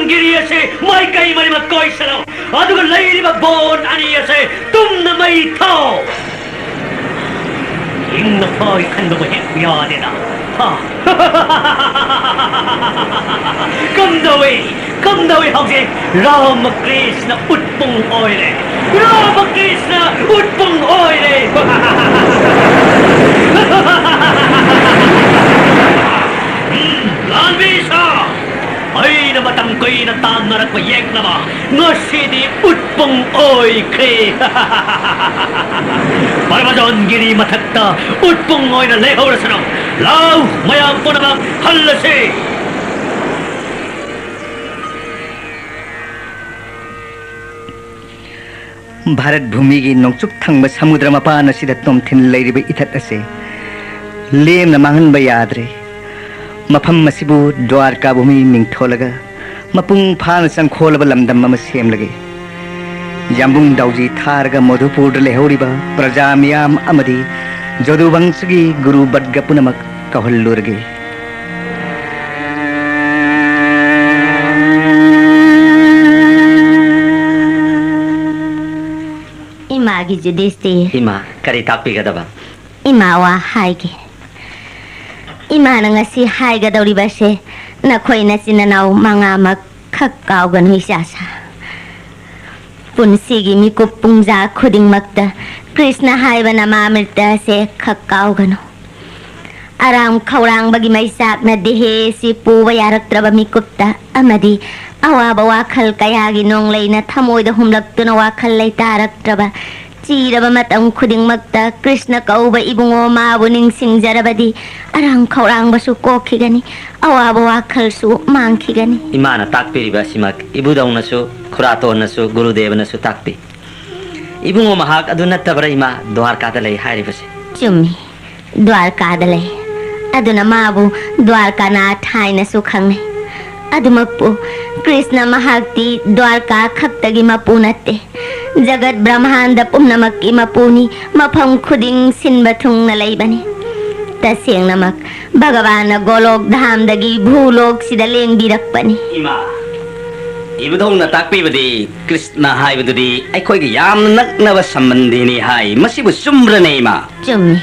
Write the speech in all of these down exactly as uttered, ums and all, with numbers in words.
ꯒꯤꯔꯤ ꯑꯁꯤ ꯃꯥꯏꯀꯩ ꯃꯔꯤꯃꯛ ꯀꯣꯏꯁꯅꯨ, ꯑꯗꯨꯒ ꯂꯩꯔꯤꯕ ꯕꯣꯟ ꯑꯅꯤ ꯑꯁꯤ ꯇꯨꯝꯅ ꯃꯩ ꯊꯥꯎ꯫ ꯏꯪꯅ ꯐꯥꯎꯏ ꯈꯟꯕꯕꯨ ꯍꯦꯛ ꯌꯥꯗꯦꯗ꯫ ꯍꯥ? ꯀꯝꯗꯧꯏ? ꯀꯝꯗꯧꯏ ꯍꯧꯖꯤꯛ? ꯔꯥꯃꯀ꯭ꯔꯤꯁꯅ ꯎꯠꯄꯨꯡ ꯑꯣꯏꯔꯦ꯫ ꯔꯥꯃꯀ꯭ꯔꯤꯁꯅ ꯎꯠꯄꯨꯡ ꯑꯣꯏꯔꯦ꯫ ꯎꯝ, ꯂꯥꯟꯕꯤ ꯁꯥ, ꯑꯩꯅ ꯃꯇꯝ ꯀꯨꯏꯅ ꯇꯥꯟꯅꯔꯛꯄ ꯌꯦꯛꯅꯕ ꯉꯁꯤꯗꯤ ꯎꯠꯄꯨꯡ ꯑꯣꯏꯈ꯭ꯔꯦ꯫ ꯄꯔꯕꯖꯣꯟꯒꯤꯔꯤ ꯃꯊꯛꯇ ꯎꯠꯄꯨꯡ ꯑꯣꯏꯅ ꯂꯩꯍꯧꯔꯁꯅꯨ꯫ ꯂꯥꯎ, ꯃꯌꯥꯝ ꯄꯨꯝꯅꯃꯛ ꯍꯜꯂꯁꯤ꯫ ꯚꯥꯔꯠ ꯚꯨꯃꯤꯒꯤ ꯅꯣꯡꯆꯨꯞ ꯊꯪꯕ ꯁꯃꯨꯗ꯭ꯔ ꯃꯄꯥꯟ ꯑꯁꯤꯗ ꯇꯣꯝꯊꯤꯟ ꯂꯩꯔꯤꯕ ꯏꯊꯠ ꯑꯁꯦ ꯂꯦꯝꯅ ꯃꯥꯡꯍꯟꯕ ꯌꯥꯗ꯭ꯔꯦ꯫ ꯃꯐꯝ ꯑꯁꯤꯕꯨ ꯗ꯭ꯋꯥꯔꯀꯥ ꯚꯨꯃꯤ ꯃꯤꯡꯊꯣꯜꯂꯒ ꯃꯄꯨꯡ ꯐꯥꯅ ꯆꯪꯈꯣꯜꯂꯕ ꯂꯝꯗꯝ ꯑꯃ ꯁꯦꯝꯂꯒꯦ꯫ ꯌꯥꯝꯕꯨꯡ ꯗꯥꯎꯖꯤ ꯊꯥꯔꯒ ꯃꯣꯙꯨꯄꯨꯔꯗ ꯂꯩꯍꯧꯔꯤꯕ ꯄ꯭ꯔꯖꯥ ꯃꯤꯌꯥꯝ ꯑꯃꯗꯤ ꯖꯣꯗꯨꯚꯪꯁꯒꯤ ꯒꯨꯔꯨ ꯕꯠꯒ ꯄꯨꯝꯅꯃꯛ ꯀꯧꯍꯜꯂꯨꯔꯒꯦ꯫ ꯏꯃꯥꯒꯤ ꯖꯨꯗꯤꯁꯇꯤꯔ꯫ ꯏꯃꯥ, ꯀꯔꯤ ꯇꯥꯛꯄꯤꯒꯗꯕ? ꯏꯃꯥ, ꯋꯥ ꯍꯥꯏꯒꯦ꯫ ꯏꯃꯥꯅ ꯉꯁꯤ ꯍꯥꯏꯒꯗꯧꯔꯤꯕꯁꯦ ꯅꯈꯣꯏ ꯅꯆꯤꯟ ꯅꯅꯥꯎ ꯃꯉꯥꯃꯛ ꯈꯛ ꯀꯥꯎꯒꯅꯨ, ꯏꯆꯥꯁꯥ꯫ ꯄꯨꯟꯁꯤꯒꯤ ꯃꯤꯀꯨꯞ ꯄꯨꯡꯖꯥ ꯈꯨꯗꯤꯡꯃꯛꯇ ꯀ꯭ꯔꯤꯁꯅ ꯍꯥꯏꯕ ꯅꯃꯥꯃꯤꯔꯇ ꯑꯁꯦ ꯈꯛ ꯀꯥꯎꯒꯅꯨ꯫ ꯑꯔꯥꯝ ꯈꯧꯔꯥꯡꯕꯒꯤ ꯃꯩꯆꯥꯛꯅ ꯗꯦꯍꯦ ꯑꯁꯤ ꯄꯨꯕ ꯌꯥꯔꯛꯇ꯭ꯔꯕ ꯃꯤꯀꯨꯞꯇ ꯑꯃꯗꯤ ꯑꯋꯥꯕ ꯋꯥꯈꯜ ꯀꯌꯥꯒꯤ ꯅꯣꯡꯂꯩꯅ ꯊꯃꯣꯏꯗ ꯍꯨꯝꯂꯛꯇꯨꯅ ꯋꯥꯈꯜ ꯂꯩꯇꯥꯔꯛꯇ꯭ꯔꯕ ꯆꯤꯔꯕ ꯃꯇꯝ ꯈꯨꯗꯤꯡꯃꯛꯇ ꯀ꯭ꯔꯤꯁꯅ ꯀꯧꯕ ꯏꯕꯨꯡꯉꯣ ꯃꯥꯕꯨ ꯅꯤꯡꯁꯤꯡꯖꯔꯕꯗꯤ ꯑꯔꯥꯝ ꯈꯧꯔꯥꯡꯕꯁꯨ ꯀꯣꯛꯈꯤꯒꯅꯤ, ꯑꯋꯥꯕ ꯋꯥꯈꯜꯁꯨ ꯃꯥꯡꯈꯤꯒꯅꯤ꯫ ꯏꯃꯥꯅ ꯇꯥꯛꯄꯤꯔꯤꯕ ꯑꯁꯤꯃꯛ ꯏꯕꯨꯙꯧꯅꯁꯨ, ꯈꯨꯔꯥꯇꯣꯟꯅꯁꯨ, ꯒꯨꯔꯨꯗꯦꯕꯅꯁꯨ ꯇꯥꯛꯄꯤ꯫ ꯏꯕꯨꯡꯉꯣ ꯃꯍꯥꯛ ꯑꯗꯨ ꯅꯠꯇꯕ꯭ꯔꯥ, ꯏꯃꯥ, ꯗ꯭ꯋꯥꯔꯀꯥꯗ ꯂꯩ ꯍꯥꯏꯔꯤꯕꯁꯦ? ꯆꯨꯝꯃꯤ, ꯗ꯭ꯋꯥꯔꯀꯥꯗ ꯂꯩ꯫ ꯑꯗꯨꯅ ꯃꯥꯕꯨ ꯗ꯭ꯋꯥꯔꯀꯥꯅꯥꯊ ꯍꯥꯏꯅꯁꯨ ꯈꯪꯅꯩ꯫ ꯑꯗꯨꯃꯛꯄꯨ ꯀ꯭ꯔꯤꯁꯅ ꯃꯍꯥꯛꯇꯤ ꯗ꯭ꯋꯥꯔꯀꯥ ꯈꯛꯇꯒꯤ ꯃꯄꯨ ꯅꯠꯇꯦ, ꯖꯒꯠ ꯕ꯭ꯔꯍ꯭ꯃꯥꯟꯗ ꯄꯨꯝꯅꯃꯛꯀꯤ ꯃꯄꯨꯅꯤ, ꯃꯐꯝ ꯈꯨꯗꯤꯡ ꯁꯤꯟꯕ ꯊꯨꯡꯅ ꯂꯩꯕꯅꯤ꯫ ꯇꯁꯦꯡꯅꯃꯛ ꯚꯒꯋꯥꯟꯅ ꯒꯣꯂꯣꯛ ꯙꯥꯝꯗꯒꯤ ꯚꯨꯂꯣꯛꯁꯤꯗ ꯂꯦꯡꯕꯤꯔꯛꯄꯅꯤ꯫ ꯏꯃꯥ, ꯏꯕꯨꯙꯧꯅ ꯇꯥꯛꯄꯤꯕꯗꯤ ꯀ꯭ꯔꯤꯁꯅ ꯍꯥꯏꯕꯗꯨꯗꯤ ꯑꯩꯈꯣꯏꯒ ꯌꯥꯝꯅ ꯅꯛꯅꯕ ꯁꯝꯕꯟꯙꯤꯅꯤ ꯍꯥꯏ꯫ ꯃꯁꯤꯕꯨ ꯆꯨꯝꯕ꯭ꯔꯅꯦ, ꯏꯃꯥ? ꯆꯨꯝꯃꯤ꯫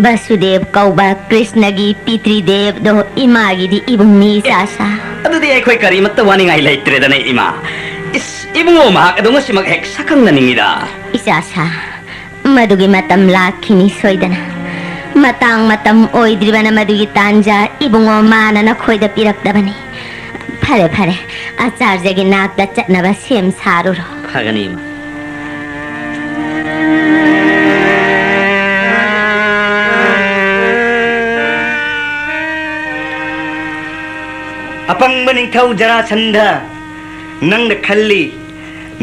ꯕꯁꯨꯗꯦꯕ ꯀꯧꯕ ꯀ꯭ꯔꯤꯁꯅꯒꯤ ꯄꯤꯇ꯭ꯔꯤꯗꯦꯕꯗꯣ ꯏꯃꯥꯒꯤꯗꯤ ꯏꯕꯨꯡꯅꯤ, ꯏꯆꯥꯁꯥ꯫ ꯑꯗꯨꯗꯤ ꯑꯩꯈꯣꯏ ꯀꯔꯤꯃꯠꯇ ꯋꯥꯅꯤꯡꯉꯥꯏ ꯂꯩꯇ꯭ꯔꯦꯗꯅ, ꯏꯃꯥ꯫ ꯏꯁ, ꯏꯕꯨꯡꯉꯣ ꯃꯍꯥꯛ ꯑꯗꯨ ꯉꯁꯤꯃꯛ ꯍꯦꯛ ꯁꯛꯈꯪꯅꯅꯤꯡꯉꯤꯗ꯫ ꯏꯆꯥꯁꯥ, ꯃꯗꯨꯒꯤ ꯃꯇꯝ ꯂꯥꯛꯈꯤꯅꯤ ꯁꯣꯏꯗꯅ꯫ ꯃꯇꯥꯡ ꯃꯇꯝ ꯑꯣꯏꯗ꯭ꯔꯤꯕꯅ ꯃꯗꯨꯒꯤ ꯇꯥꯟꯖꯥ ꯏꯕꯨꯡꯉꯣ ꯃꯥꯅ ꯅꯈꯣꯏꯗ ꯄꯤꯔꯛꯇꯕꯅꯤ꯫ ꯐꯔꯦ, ꯐꯔꯦ, ꯑꯆꯥꯔꯌꯒꯤ ꯅꯥꯛꯇ ꯆꯠꯅꯕ ꯁꯦꯝ ꯁꯥꯔꯨꯔꯣ꯫ ꯐꯒꯅꯤ, ꯏꯃꯥ꯫ ꯑꯄꯪꯕ ꯅꯤꯡꯊꯧ ꯖꯔꯥꯁꯟꯙ, ꯅꯪꯅ ꯈꯜꯂꯤ,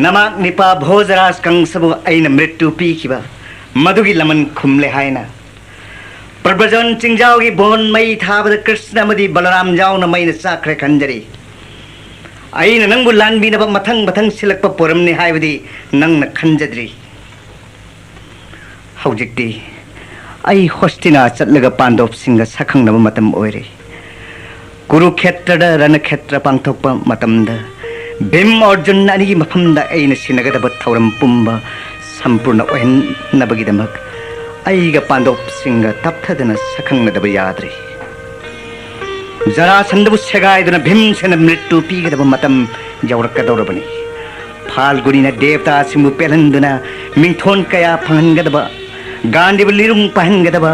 ꯅꯃꯥꯛ ꯅꯤꯄꯥ ꯚꯣꯖꯔꯥꯖ ꯀꯪꯁꯕꯨ ꯑꯩꯅ ꯃ꯭ꯔꯤꯇ꯭ꯌꯨ ꯄꯤꯈꯤꯕ ꯃꯗꯨꯒꯤ ꯂꯃꯟ ꯈꯨꯝꯂꯦ ꯍꯥꯏꯅ? ꯄ꯭ꯔꯕ꯭ꯔꯖꯟ ꯆꯤꯡꯖꯥꯎꯒꯤ ꯕꯣꯟ ꯃꯩ ꯊꯥꯕꯗ ꯀ꯭ꯔꯤꯁꯅ ꯑꯃꯗꯤ ꯕꯂꯔꯥꯝ ꯌꯥꯎꯅ ꯃꯩꯅ ꯆꯥꯛꯈ꯭ꯔꯦ ꯈꯟꯖꯔꯤ꯫ ꯑꯩꯅ ꯅꯪꯕꯨ ꯂꯥꯟꯕꯤꯅꯕ ꯃꯊꯪ ꯃꯊꯪ ꯁꯤꯜꯂꯛꯄ ꯄꯣꯔꯝꯅꯤ ꯍꯥꯏꯕꯗꯤ ꯅꯪꯅ ꯈꯟꯖꯗ꯭ꯔꯤ꯫ ꯍꯧꯖꯤꯛꯇꯤ ꯑꯩ ꯍꯣꯁꯇꯤꯅꯥ ꯆꯠꯂꯒ ꯄꯥꯟꯗꯣꯞꯁꯤꯡꯒ ꯁꯛꯈꯪꯅꯕ ꯃꯇꯝ ꯑꯣꯏꯔꯦ꯫ ꯀꯨꯔꯨꯈꯦꯇ꯭ꯔꯗ ꯔꯅꯈꯦꯇ꯭ꯔ ꯄꯥꯡꯊꯣꯛꯄ ꯃꯇꯝꯗ ꯚꯤꯝ ꯑꯔꯖꯨꯟ ꯑꯅꯤꯒꯤ ꯃꯐꯝꯗ ꯑꯩꯅ ꯁꯤꯟꯅꯒꯗꯕ ꯊꯧꯔꯝ ꯄꯨꯝꯕ ꯁꯝꯄꯨꯔꯅ ꯑꯣꯏꯍꯟꯅꯕꯒꯤꯗꯃꯛ ꯑꯩꯒ ꯄꯥꯟꯗꯣꯞꯁꯤꯡꯒ ꯇꯞꯊꯗꯅ ꯁꯛꯈꯪꯅꯗꯕ ꯌꯥꯗ꯭ꯔꯤ꯫ ꯖꯔꯥꯁꯟꯗꯕꯨ ꯁꯦꯒꯥꯏꯗꯨꯅ ꯚꯤꯝꯁꯦꯅ ꯃ꯭ꯔꯤꯇ꯭ꯌꯨ ꯄꯤꯒꯗꯕ ꯃꯇꯝ ꯌꯧꯔꯛꯀꯗꯧꯔꯕꯅꯤ꯫ ꯐꯥꯜꯒꯨꯅꯤꯅ ꯗꯦꯕꯇꯥꯁꯤꯡꯕꯨ ꯄꯦꯜꯍꯟꯗꯨꯅ ꯃꯤꯡꯊꯣꯟ ꯀꯌꯥ ꯐꯪꯍꯟꯒꯗꯕ, ꯒꯥꯟꯙꯤꯕꯨ ꯂꯤꯔꯨꯡ ꯄꯥꯏꯍꯟꯒꯗꯕ,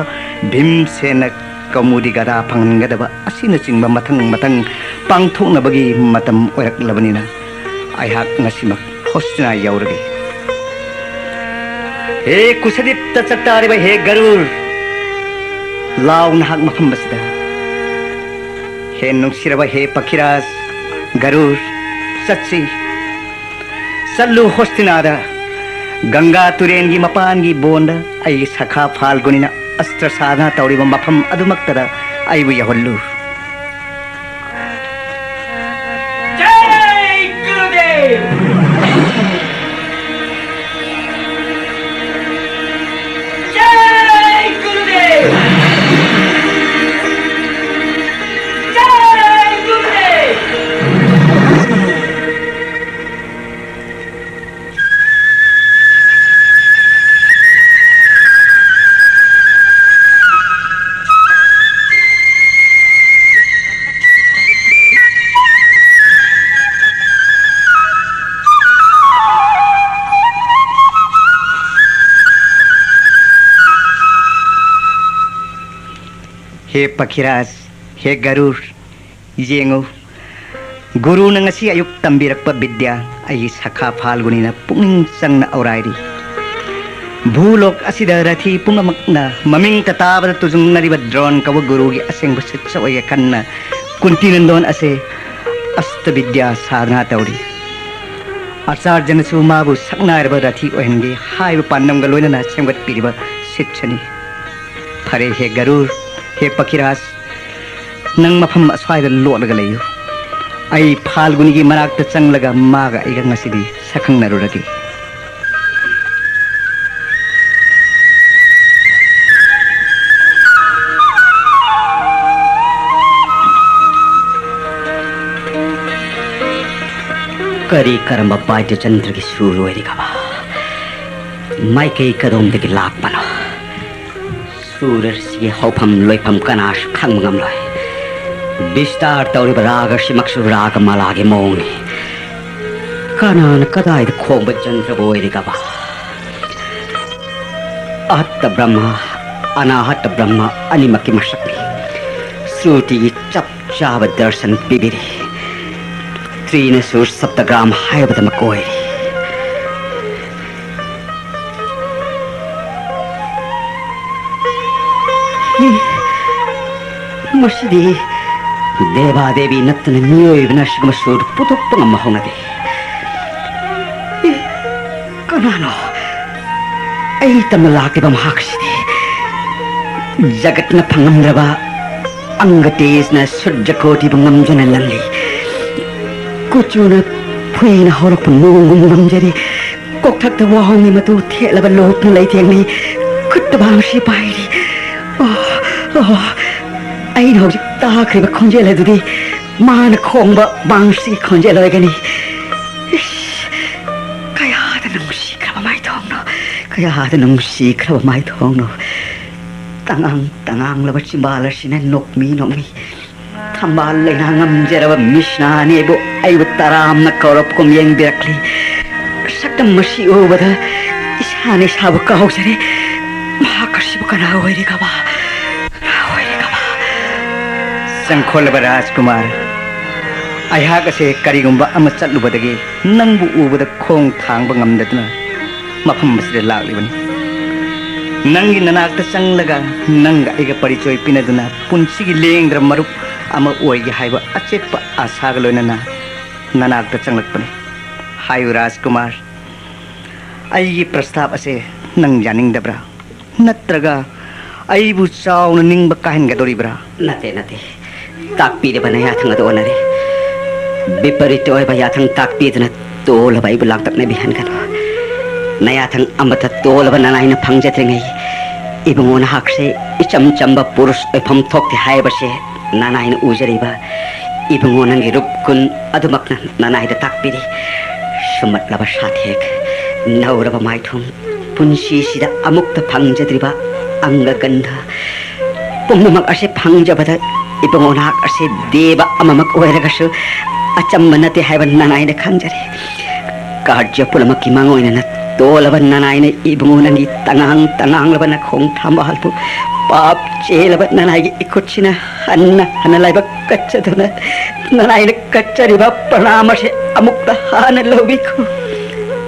ꯚꯤꯝꯁꯦꯅ ꯀꯧꯃꯨꯗꯤ ꯒꯗꯥ ꯐꯪꯍꯟꯒꯗꯕ ꯑꯁꯤꯅꯆꯤꯡꯕ ꯃꯊꯪ ꯃꯊꯪ ꯄꯥꯡꯊꯣꯛꯅꯕꯒꯤ ꯃꯇꯝ ꯑꯣꯏꯔꯛꯂꯕꯅꯤꯅ ꯑꯩꯍꯥꯛ ꯉꯁꯤꯃꯛ ꯍꯣꯁꯇꯤꯅꯥ ꯌꯧꯔꯒꯦ꯫ ꯍꯦ ꯀꯨꯁꯗꯤꯞꯇ ꯆꯥꯛꯇꯥꯔꯤꯕ ꯍꯦ ꯒꯔꯨꯔ, ꯂꯥꯎ ꯅꯍꯥꯛ ꯃꯐꯝ ꯑꯁꯤꯗ꯫ ꯍꯦ ꯅꯨꯡꯁꯤꯔꯕ ꯍꯦ ꯄꯈꯤꯔꯥꯖ ꯒꯔꯨꯔ, ꯆꯠꯁꯤ꯫ ꯆꯠꯂꯨ ꯍꯣꯁꯇꯤꯅꯥꯗ, ꯒꯪꯒꯥ ꯇꯨꯔꯦꯟꯒꯤ ꯃꯄꯥꯟꯒꯤ ꯕꯣꯟꯗ ꯑꯩꯒꯤ ꯁꯈꯥ ꯐꯥꯜꯒꯨꯅꯤꯅ ꯑꯁꯇ꯭ꯔ ꯁꯥꯙꯅ ꯇꯧꯔꯤꯕ ꯃꯐꯝ ꯑꯗꯨꯃꯛꯇꯗ ꯑꯩꯕꯨ ꯌꯧꯍꯜꯂꯨ꯫ ꯖꯥꯏ ꯒꯨꯔꯨꯗꯦꯕ! ꯖꯥꯏ ꯒꯨꯔꯨꯗꯦꯕ! ꯖꯥꯏ ꯒꯨꯔꯨꯗꯦꯕ! ꯍꯦ ꯄꯈꯤꯔꯥꯖ, ꯍꯦ ꯒꯔꯨꯔ, ꯌꯦꯡꯉꯨ, ꯒꯨꯔꯨꯅ ꯉꯁꯤ ꯑꯌꯨꯛ ꯇꯝꯕꯤꯔꯛꯄ ꯕꯤꯗ꯭ꯌꯥ ꯑꯩꯒꯤ ꯁꯈꯥ ꯐꯥꯜꯒꯨꯅꯤꯅ ꯄꯨꯛꯅꯤꯡ ꯆꯪꯅ ꯑꯧꯔꯥꯏꯔꯤ꯫ ꯚꯨꯂꯣꯛ ꯑꯁꯤꯗ ꯔꯊꯤ ꯄꯨꯝꯅꯃꯛꯅ ꯃꯃꯤꯡꯇ ꯇꯥꯕꯗ ꯇꯨꯖꯨꯡꯅꯔꯤꯕ ꯗ꯭ꯔꯣꯟ ꯀꯧꯕ ꯒꯨꯔꯨꯒꯤ ꯑꯁꯦꯡꯕ ꯁꯤꯠꯁ ꯑꯣꯏꯒꯦ ꯈꯟꯅ ꯀꯨꯟꯇꯤ ꯅꯟꯗꯣꯟ ꯑꯁꯦ ꯑꯁꯇꯕꯤꯗ꯭ꯌꯥ ꯁꯥꯙꯅꯥ ꯇꯧꯔꯤ꯫ ꯑꯆꯥꯔꯖꯅꯁꯨ ꯃꯥꯕꯨ ꯁꯛꯅꯥꯏꯔꯕ ꯔꯊꯤ ꯑꯣꯏꯍꯟꯒꯦ ꯍꯥꯏꯕ ꯄꯥꯟꯗꯝꯒ ꯂꯣꯏꯅꯅ ꯁꯦꯝꯒꯠꯄꯤꯔꯤꯕ ꯁꯤꯠꯁꯅꯤ꯫ ꯐꯔꯦ ꯍꯦ ꯒꯔꯨꯔ, ꯍꯦ ꯄꯈꯤꯔꯥꯖ, ꯅꯪ ꯃꯐꯝ ꯑꯁ꯭ꯋꯥꯏꯗ ꯂꯣꯠꯂꯒ ꯂꯩꯌꯨ꯫ ꯑꯩ ꯐꯥꯜꯒꯨꯅꯤꯒꯤ ꯃꯅꯥꯛꯇ ꯆꯪꯂꯒ ꯃꯥꯒ ꯑꯩꯒ ꯉꯁꯤꯗꯤ ꯁꯛꯈꯪꯅꯔꯨꯔꯒꯦ꯫ ꯀꯔꯤ ꯀꯔꯝꯕ ꯕꯥꯏꯗ꯭ꯌꯆꯟꯗ꯭ꯔꯒꯤ ꯁꯨꯔ ꯑꯣꯏꯔꯤꯒꯕ? ꯃꯥꯏꯀꯩ ꯀꯗꯣꯝꯗꯒꯤ ꯂꯥꯛꯄꯅꯣ? ꯁꯨꯔ ꯑꯁꯤꯒꯤ ꯍꯧꯐꯝ ꯂꯣꯏꯐꯝ ꯀꯅꯥꯁꯨ ꯈꯪꯕ ꯉꯝꯂꯣꯏ꯫ ꯕꯤꯁꯇꯥꯔ ꯇꯧꯔꯤꯕ ꯔꯥꯒ ꯑꯁꯤꯃꯛꯁꯨ ꯔꯥꯒ ꯃꯥꯂꯥꯒꯤ ꯃꯑꯣꯡꯅꯤ꯫ ꯀꯅꯥꯅ ꯀꯗꯥꯏꯗ ꯈꯣꯡꯕ ꯖꯟꯇ꯭ꯔꯕꯨ ꯑꯣꯏꯔꯤꯒꯕ? ꯑꯍꯠꯇ ꯕ꯭ꯔꯍ꯭ꯃ, ꯑꯅꯥꯍꯠꯇ ꯕ꯭ꯔꯍ꯭ꯃ ꯑꯅꯤꯃꯛꯀꯤ ꯃꯁꯛꯅꯤ꯫ ꯁ꯭ꯔꯨꯇꯤꯒꯤ ꯆꯞ ꯆꯥꯕ ꯗꯔꯁꯟ ꯄꯤꯕꯤꯔꯤ꯫ ꯇ꯭ꯔꯤꯅꯁꯨ ꯁꯞꯇꯒ꯭ꯔꯥꯝ ꯍꯥꯏꯕꯗꯃꯛ ꯑꯣꯏꯔꯤ꯫ ꯃꯁꯤꯗꯤ ꯗꯦꯕꯥ ꯗꯦꯕꯤ ꯅꯠꯇꯅ ꯃꯤꯑꯣꯏꯕꯅ ꯑꯁꯤꯒꯨꯝꯕ ꯁꯨꯔ ꯄꯨꯊꯣꯛꯄ ꯉꯝꯕ ꯍꯧꯅꯗꯦ꯫ ꯀꯅꯥꯅꯣ ꯑꯩ ꯇꯝꯅ ꯂꯥꯛꯂꯤꯕ ꯃꯍꯥꯛꯁꯤꯗꯤ? ꯖꯒꯠꯅ ꯐꯪꯉꯝꯗ꯭ꯔꯕ ꯑꯪꯒ ꯇꯦꯖꯅ ꯁꯨꯔꯖ ꯀꯣꯇꯤꯕꯨ ꯉꯝꯖꯅ ꯂꯜꯂꯤ꯫ ꯀꯨꯆꯨꯅ ꯐꯨꯏꯅ ꯍꯧꯔꯛꯄ ꯅꯣꯡꯒꯨꯝ ꯉꯝꯖꯔꯤ꯫ ꯀꯣꯛꯊꯛꯇ ꯋꯥꯍꯣꯡꯒꯤ ꯃꯇꯨ ꯊꯦꯠꯂꯕ ꯂꯣꯛꯅ ꯂꯩꯇꯦꯡꯂꯤ꯫ ꯈꯨꯠꯇ ꯕꯥꯡꯁꯤ ꯄꯥꯏꯔꯤ꯫ ꯑꯣ, ꯑꯣ, ꯑꯩꯅ ꯍꯧꯖꯤꯛ ꯇꯥꯈ꯭ꯔꯤꯕ ꯈꯣꯟꯖꯦꯜ ꯑꯗꯨꯗꯤ ꯃꯥꯅ ꯈꯣꯡꯕ ꯕꯥꯡꯁꯤꯒꯤ ꯈꯣꯟꯖꯦꯜ ꯑꯣꯏꯒꯅꯤ꯫ ꯏꯁ, ꯀꯌꯥꯗ ꯅꯨꯡꯁꯤꯈ꯭ꯔꯕ ꯃꯥꯏꯊꯣꯡꯅꯣ, ꯀꯌꯥꯗ ꯅꯨꯡꯁꯤꯈ꯭ꯔꯕ ꯃꯥꯏꯊꯣꯡꯅꯣ꯫ ꯇꯉꯥꯡ ꯇꯉꯥꯡꯂꯕ ꯆꯤꯝꯕꯥꯜ ꯑꯁꯤꯅ ꯅꯣꯛꯃꯤ ꯅꯣꯛꯃꯤ꯫ ꯊꯝꯕꯥꯜ ꯂꯩꯅꯥ ꯉꯝꯖꯔꯕ ꯃꯤꯁꯅꯥ ꯑꯅꯤꯕꯨ ꯑꯩꯕꯨ ꯇꯔꯥꯝꯅ ꯀꯧꯔꯛꯄꯒꯨꯝ ꯌꯦꯡꯕꯤꯔꯛꯂꯤ꯫ ꯁꯛꯇꯝ ꯑꯁꯤ ꯎꯕꯗ ꯏꯁꯥꯅ ꯏꯁꯥꯕꯨ ꯀꯥꯎꯖꯔꯦ꯫ ꯃꯍꯥꯛ ꯑꯁꯤꯕꯨ ꯀꯅꯥ ꯑꯣꯏꯔꯤꯒꯕ? ꯀꯅꯥ ꯑꯣꯏꯔꯤꯒꯕ? ꯈꯣꯜꯂꯕ ꯔꯥꯖꯀꯨꯃꯥꯔ, ꯑꯩꯍꯥꯛ ꯑꯁꯦ ꯀꯔꯤꯒꯨꯝꯕ ꯑꯃ ꯆꯠꯂꯨꯕꯗꯒꯤ ꯅꯪꯕꯨ ꯎꯕꯗ ꯈꯣꯡ ꯊꯥꯡꯕ ꯉꯝꯗꯗꯨꯅ ꯃꯐꯝ ꯑꯁꯤꯗ ꯂꯥꯛꯂꯤꯕꯅꯤ꯫ ꯅꯪꯒꯤ ꯅꯅꯥꯛꯇ ꯆꯪꯂꯒ ꯅꯪꯒ ꯑꯩꯒ ꯄꯔꯤꯆꯣꯏ ꯄꯤꯅꯗꯨꯅ ꯄꯨꯟꯁꯤꯒꯤ ꯂꯦꯡꯗ꯭ꯔ ꯃꯔꯨꯞ ꯑꯃ ꯑꯣꯏꯒꯦ ꯍꯥꯏꯕ ꯑꯆꯦꯠꯄ ꯑꯥꯁꯥꯒ ꯂꯣꯏꯅꯅ ꯅꯅꯥꯛꯇ ꯆꯪꯂꯛꯄꯅꯤ꯫ ꯍꯥꯏꯌꯨ ꯔꯥꯖꯀꯨꯃꯥꯔ, ꯑꯩꯒꯤ ꯄ꯭ꯔꯁꯇꯥꯞ ꯑꯁꯦ ꯅꯪ ꯌꯥꯅꯤꯡꯗꯕ꯭ꯔꯥ? ꯅꯠꯇ꯭ꯔꯒ ꯑꯩꯕꯨ ꯆꯥꯎꯅ ꯅꯤꯡꯕ ꯀꯥꯏꯍꯟꯒꯗꯧꯔꯤꯕ꯭ꯔꯥ? ꯅꯠꯇꯦ, ꯅꯠꯇꯦ꯫ ꯇꯥꯛꯄꯤꯔꯤꯕ ꯅꯌꯥꯊꯪ ꯑꯗꯨ ꯑꯣꯟꯅꯔꯦ꯫ ꯕꯤꯄꯔꯤꯠ ꯑꯣꯏꯕ ꯌꯥꯊꯪ ꯇꯥꯛꯄꯤꯗꯨꯅ ꯇꯣꯜꯂꯕ ꯑꯩꯕꯨ ꯂꯥꯡꯇꯛꯅꯕꯤꯍꯟꯒꯅꯨ꯫ ꯅꯌꯥꯊꯪ ꯑꯃꯠꯇ ꯇꯣꯜꯂꯕ ꯅꯅꯥꯏꯅ ꯐꯪꯖꯗ꯭ꯔꯤꯉꯩ, ꯏꯕꯨꯡꯉꯣ ꯅꯍꯥꯛꯁꯦ ꯏꯆꯝ ꯆꯝꯕ ꯄꯨꯔꯨꯁ ꯑꯣꯏꯐꯝ ꯊꯣꯛꯇꯦ ꯍꯥꯏꯕꯁꯦ ꯅꯅꯥꯏꯅ ꯎꯖꯔꯤꯕ ꯏꯕꯨꯡꯉꯣ ꯅꯪꯒꯤ ꯔꯨꯞ ꯀꯨꯟ ꯑꯗꯨꯃꯛꯅ ꯅꯅꯥꯏꯗ ꯇꯥꯛꯄꯤꯔꯤ꯫ ꯁꯨꯝꯃꯠꯂꯕ ꯁꯥꯊꯦꯛ, ꯅꯧꯔꯕ ꯃꯥꯏꯊꯣꯡ, ꯄꯨꯟꯁꯤꯁꯤꯗ ꯑꯃꯨꯛꯇ ꯐꯪꯖꯗ꯭ꯔꯤꯕ ꯑꯪꯒ ꯒꯟꯙ ꯄꯨꯝꯅꯃꯛ ꯑꯁꯤ ꯐꯪꯖꯕꯗ ꯏꯕꯨꯡꯉꯣ ꯅꯍꯥꯛ ꯑꯁꯤ ꯗꯦꯕ ꯑꯃꯃꯛ ꯑꯣꯏꯔꯒꯁꯨ ꯑꯆꯝꯕ ꯅꯠꯇꯦ ꯍꯥꯏꯕ ꯅꯅꯥꯏꯅ ꯈꯪꯖꯔꯦ꯫ ꯀꯥꯔꯖ ꯄꯨꯝꯅꯃꯛꯀꯤ ꯃꯥꯡꯑꯣꯏꯅꯅ ꯇꯣꯜꯂꯕ ꯅꯅꯥꯏꯅ ꯏꯕꯨꯡꯉꯣ ꯅꯪꯒꯤ ꯇꯉꯥꯡ ꯇꯉꯥꯡꯂꯕ ꯅꯈꯣꯡ ꯊꯝꯕꯥꯜꯕꯨ ꯄꯥꯞ ꯆꯦꯜꯂꯕ ꯅꯅꯥꯏꯒꯤ ꯏꯈꯨꯠꯁꯤꯅ ꯍꯟꯅ ꯍꯟꯅ ꯂꯥꯏꯕꯛ ꯀꯠꯆꯗꯨꯅ ꯅꯅꯥꯏꯅ ꯀꯠꯆꯔꯤꯕ ꯄ꯭ꯔꯅꯥꯝ ꯑꯁꯤ ꯑꯃꯨꯛꯇ ꯍꯥꯟꯅ ꯂꯧꯕꯤꯈꯣ꯫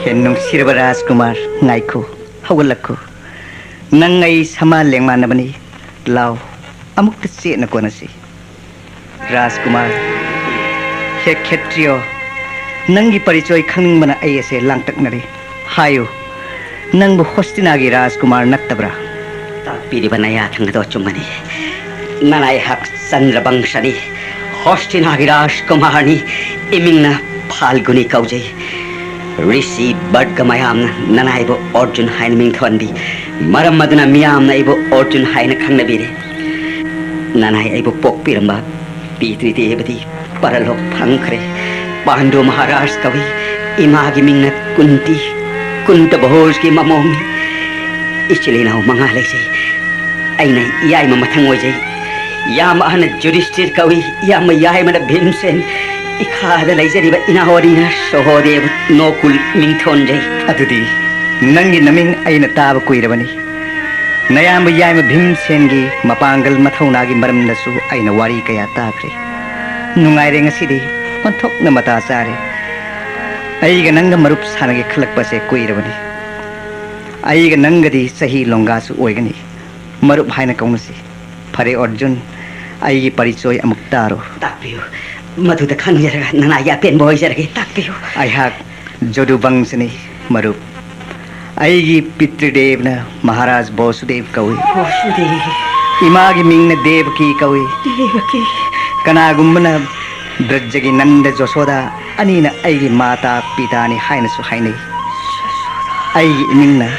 ꯍꯦ ꯅꯨꯡꯁꯤꯔꯕ ꯔꯥꯖꯀꯨꯃꯥꯔ, ꯉꯥꯏꯈꯣ, ꯍꯧꯒꯠꯂꯛꯈꯣ꯫ ꯅꯪ ꯑꯩ ꯁꯃꯥ ꯂꯦꯡꯃꯥꯟꯅꯕꯅꯤ꯫ ꯂꯥꯎ, ꯑꯃꯨꯛꯇ ꯆꯦꯠꯅ ꯀꯣꯟꯅꯁꯤ꯫ ꯔꯥꯖꯀꯨꯃꯥꯔ, ꯍꯦ ꯈꯦꯇ꯭ꯔꯤꯌꯣ, ꯅꯪꯒꯤ ꯄꯔꯤꯆꯣꯏ ꯈꯪꯅꯤꯡꯕꯅ ꯑꯩ ꯑꯁꯦ ꯂꯥꯡꯇꯛꯅꯔꯤ꯫ ꯍꯥꯏꯌꯨ, ꯅꯪꯕꯨ ꯍꯣꯁꯇꯤꯅꯥꯒꯤ ꯔꯥꯖꯀꯨꯃꯥꯔ ꯅꯠꯇꯕ꯭ꯔꯥ? ꯇꯥꯛꯄꯤꯔꯤꯕ ꯅꯌꯥꯊꯪ ꯑꯗꯣ ꯑꯆꯨꯝꯕꯅꯤ꯫ ꯅꯅꯥꯏꯍꯥꯛ ꯆꯟꯗ꯭ꯔꯕꯪꯁꯅꯤ, ꯍꯣꯁꯇꯤꯅꯥꯒꯤ ꯔꯥꯖꯀꯨꯃꯥꯔꯅꯤ꯫ ꯏꯃꯤꯡꯅ ꯐꯥꯜꯒꯨꯅꯤ ꯀꯧꯖꯩ꯫ ꯔꯤꯁꯤ ꯕꯔꯠꯀ ꯃꯌꯥꯝꯅ ꯅꯅꯥꯏꯕꯨ ꯑꯔꯖꯨꯟ ꯍꯥꯏꯅ ꯃꯤꯡ ꯊꯣꯟꯕꯤ꯫ ꯃꯔꯝ ꯑꯗꯨꯅ ꯃꯤꯌꯥꯝꯅ ꯑꯩꯕꯨ ꯑꯔꯖꯨꯟ ꯍꯥꯏꯅ ꯈꯪꯅꯕꯤꯔꯦ꯫ ꯅꯅꯥꯏ ꯑꯩꯕꯨ ꯄꯣꯛꯄꯤꯔꯝꯕ ꯄꯤꯇ꯭ꯔꯤ ꯗꯦꯕꯗꯤ ꯄꯔꯂꯣꯛ ꯐꯪꯈ꯭ꯔꯦ꯫ ꯄꯥꯟꯗꯨ ꯃꯍꯥꯔꯥꯖ ꯀꯧꯏ꯫ ꯏꯃꯥꯒꯤ ꯃꯤꯡꯅ ꯀꯨꯟꯇꯤ, ꯀꯨꯟꯇ ꯚꯣꯖꯒꯤ ꯃꯃꯣꯝꯅꯤ꯫ ꯏꯆꯤꯜ ꯏꯅꯥꯎ ꯃꯉꯥ ꯂꯩꯖꯩ꯫ ꯑꯩꯅ ꯏꯌꯥꯏꯃ ꯃꯊꯪ ꯑꯣꯏꯖꯩ꯫ ꯏꯌꯥꯝꯕ ꯑꯍꯟꯅ ꯖꯨꯗꯤꯁꯇꯤꯔ ꯀꯧꯏ, ꯏꯌꯥꯝꯕ ꯌꯥꯏꯃꯅ ꯚꯤꯝꯁꯦꯟ, ꯏꯈꯥꯗ ꯂꯩꯖꯔꯤꯕ ꯏꯅꯥꯎ ꯑꯅꯤꯅ ꯁꯣꯍꯣꯗꯦꯕ, ꯅꯣꯀꯨꯜ ꯃꯤꯡ ꯊꯣꯟꯖꯩ꯫ ꯑꯗꯨꯗꯤ ꯅꯪꯒꯤ ꯅꯃꯤꯡ ꯑꯩꯅ ꯇꯥꯕ ꯀꯨꯏꯔꯕꯅꯤ꯫ ꯅꯌꯥꯝꯕ ꯌꯥꯏꯃ ꯚꯤꯝꯁꯦꯟꯒꯤ ꯃꯄꯥꯡꯒꯜ ꯃꯊꯧꯅꯥꯒꯤ ꯃꯔꯝꯗꯁꯨ ꯑꯩꯅ ꯋꯥꯔꯤ ꯀꯌꯥ ꯇꯥꯈ꯭ꯔꯦ꯫ ꯅꯨꯡꯉꯥꯏꯔꯦ ꯉꯁꯤꯗꯤ, ꯑꯣꯟꯊꯣꯛꯅ ꯃꯇꯥ ꯆꯥꯔꯦ꯫ ꯑꯩꯒ ꯅꯪꯒ ꯃꯔꯨꯞ ꯁꯥꯟꯅꯒꯦ ꯈꯜꯂꯛꯄꯁꯦ ꯀꯨꯏꯔꯕꯅꯤ꯫ ꯑꯩꯒ ꯅꯪꯒꯗꯤ ꯆꯍꯤ ꯂꯣꯡꯒꯥꯁꯨ ꯑꯣꯏꯒꯅꯤ꯫ ꯃꯔꯨꯞ ꯍꯥꯏꯅ ꯀꯧꯅꯁꯤ꯫ ꯐꯔꯦ ꯑꯔꯖꯨꯟ, ꯑꯩꯒꯤ ꯄꯔꯤꯆꯣꯏ ꯑꯃꯨꯛ ꯇꯥꯔꯣ꯫ ꯇꯥꯛꯄꯤꯌꯨ꯫ ꯃꯗꯨꯗ ꯈꯪꯖꯔꯒ ꯅꯅꯥꯏꯒꯤ ꯑꯄꯦꯟꯕ ꯑꯣꯏꯖꯔꯒꯦ꯫ ꯇꯥꯛꯄꯤꯌꯨ꯫ ꯑꯩꯍꯥꯛ ꯖꯣꯗꯨꯕꯪꯁꯅꯤ, ꯃꯔꯨꯞ꯫ ꯑꯩꯒꯤ ꯄꯤꯇ꯭ꯔꯤꯗꯦꯕꯅ ꯃꯍꯥꯔꯥꯖ ꯕꯣꯁꯨꯗꯦꯕ ꯀꯧꯏ꯫ ꯕꯣꯁꯨꯗꯦꯕ꯫ ꯏꯃꯥꯒꯤ ꯃꯤꯡꯅ ꯗꯦꯕꯀꯤ ꯀꯧꯏ꯫ ꯗꯦꯕꯀꯤ꯫ ꯀꯅꯥꯒꯨꯝꯕꯅ ꯕ꯭ꯔꯖꯒꯤ ꯅꯟꯗ ꯖꯣꯁꯣꯗꯥ ꯑꯅꯤꯅ ꯑꯩꯒꯤ ꯃꯥꯇꯥ ꯄꯤꯇꯥꯅꯤ ꯍꯥꯏꯅꯁꯨ ꯍꯥꯏꯅꯩ꯫ ꯑꯩꯒꯤ ꯏꯃꯤꯡꯅ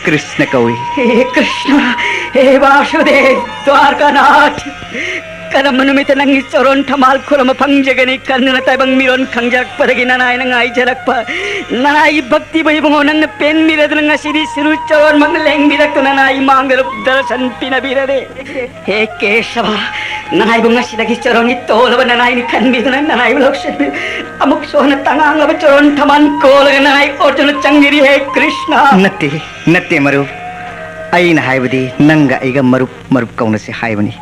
ꯀ꯭ꯔꯤꯁꯅ ꯀꯧꯏ꯫ ꯍꯦ ꯀ꯭ꯔꯤꯁꯅ, ꯍꯦ ꯕꯥꯁꯨꯗꯦꯕ, ꯗ꯭ꯋꯥꯔꯀꯥꯅꯥꯊ, ꯀꯔꯝꯕ ꯅꯨꯃꯤꯠꯇ ꯅꯪꯒꯤ ꯆꯣꯔꯣꯟ ꯊꯝꯕꯥꯜ ꯈꯨꯔꯨꯝꯕ ꯐꯪꯖꯒꯅꯤ? ꯈꯟꯗꯨꯅ ꯇꯥꯏꯕꯪ ꯃꯤꯔꯣꯟ ꯈꯪꯖꯔꯛꯄꯗꯒꯤ ꯅꯅꯥꯏꯅ ꯉꯥꯏꯖꯔꯛꯄ ꯅꯅꯥꯏꯒꯤ ꯚꯛꯇꯤꯕꯨ ꯏꯕꯨꯡꯉꯣ ꯅꯪꯅ ꯄꯦꯟꯕꯤꯔꯗꯨꯅ ꯉꯁꯤꯗꯤ ꯁꯤꯔꯨ ꯆꯣꯔꯣꯟꯃꯛ ꯂꯦꯡꯕꯤꯔꯛꯇꯨꯅ ꯅꯅꯥꯏ ꯃꯥꯡꯗ ꯗꯔꯁꯟ ꯄꯤꯅꯕꯤꯔꯗꯦ꯫ ꯍꯦ ꯀꯦꯁꯕ, ꯅꯅꯥꯏꯕꯨ ꯉꯁꯤꯗꯒꯤ ꯆꯣꯔꯣꯟꯒꯤ ꯇꯣꯜꯂꯕ ꯅꯅꯥꯏꯅꯤ ꯈꯟꯕꯤꯗꯨꯅ ꯅꯅꯥꯏꯕꯨ ꯂꯧꯁꯤꯟꯕꯤꯌꯨ꯫ ꯑꯃꯨꯛꯁꯨ ꯍꯟꯅ ꯇꯉꯥꯡꯂꯕ ꯆꯣꯔꯣꯟ ꯊꯝꯕꯥꯜ ꯀꯣꯜꯂꯒ ꯅꯅꯥꯏ ꯑꯣꯔꯖꯨꯟ ꯆꯪꯕꯤꯔꯤ꯫ ꯍꯦ ꯀ꯭ꯔꯤꯁꯅ꯫ ꯅꯠꯇꯦ, ꯅꯠꯇꯦ ꯃꯔꯨꯞ꯫ ꯑꯩꯅ ꯍꯥꯏꯕꯗꯤ ꯅꯪꯒ ꯑꯩꯒ ꯃꯔꯨꯞ ꯃꯔꯨꯞ ꯀꯧꯅꯁꯤ ꯍꯥꯏꯕꯅꯤ꯫